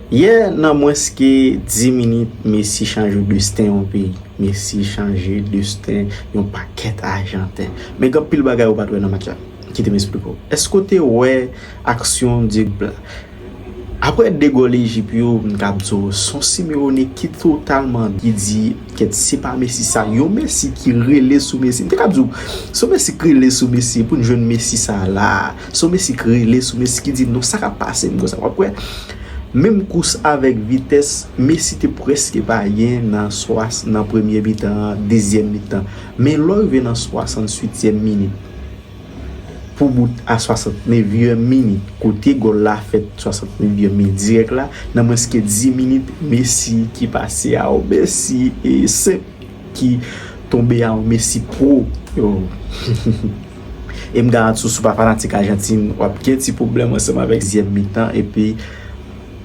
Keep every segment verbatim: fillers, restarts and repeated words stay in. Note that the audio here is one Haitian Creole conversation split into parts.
Yè, nan mwens ke dis minit, Messi chanje desten yon peyi. Messi chanje desten yon pakèt Ajanten. Men gen anpil bagay ou pa t wè nan match la. Kite m esplike w. Èske w te wè aksyon Diego la? Apre de gòl Ejip yo, m kab di w, s on Simeone ki totalman ki di, kèt, se pa Messi sa, yon Messi ki rele sou Messi. M te kab di w, s on Messi ki rele sou Messi pou n jwenn Messi sa la. S on Messi ki rele sou Messi ki di, non, sa k ap pase m konsa. W ap wè, menm kous avèk vitès, Messi te prèske pa gen nan swas-, nan premye mitan an, dezyèm mitan. Men lè w rive nan swasannsuityèm minit, pou bout a swasantnevyèm minit, kote gòl la fèt, swasantnevyèm minit dirèk la, nan mwens ke dis minit, Messi ki pase a w, Messi e senp ki tonbe a w, Messi pwo. Yo. E m garanti w, si w pa fanatik Ajantin, w ap gen ti pwoblèm ansanm avèk dezyèm mitan, epi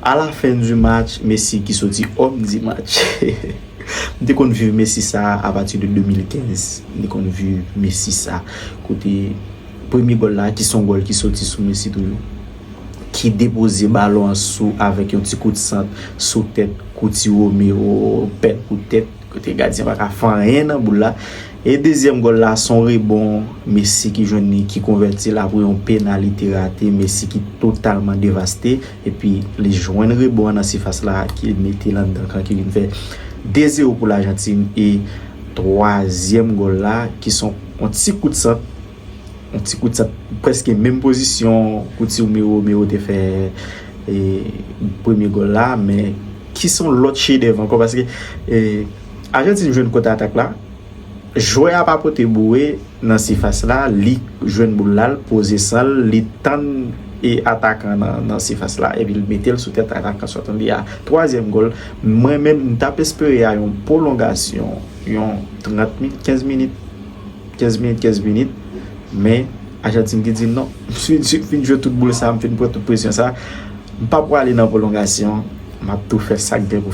à la fin du match, Messi ki soti homme du match. M te konn viv Messi sa a apati de de mil kenz. M te konn viv Messi sa. Kote premye gòl la, ki s on gòl ki soti sou Messi toujou, ki depoze balon an sou avèk yon ti kout sant sou tèt Cuti Romero, pèl pou tèt, kote gadyen pa ka fè anyen nan boul la. E dezyèm gòl la, s on rebon Messi ki jwenn li, ki konvèti l apre yon penalite rate, Messi ki totalman devaste, epi li jwenn rebon an nan sifas la, ki mete l anndan kan, ki vin fè de zewo pou Lajantin. E twazyèm gòl la, ki s on, on ti kout sant, on ti kout sant, prèske menm pozisyon Cuti Romero, Romero te fè, e, premye gòl la, men ki s on lòt chedèv ankò, paske, e, Ajantin jwenn kontra atak la, jwè a pa pote boure nan sifas la, li jwenn boul la, l poze san l, li tann e atakan nan, nan sifas la, epi l mete l sou tèt atakan Swatandi a. Twazyèm gòl, mwen menm, m t ap espere a yon pwolongasyon, yon trant minit, kenz minit, kenz minit, kenz minit, men Ajantin ki di non, m fin, fin jwe tout boul sa, m fin pran tout presyon sa, m pa prale nan pwolongasyon, m ap tou fè sa k byen pou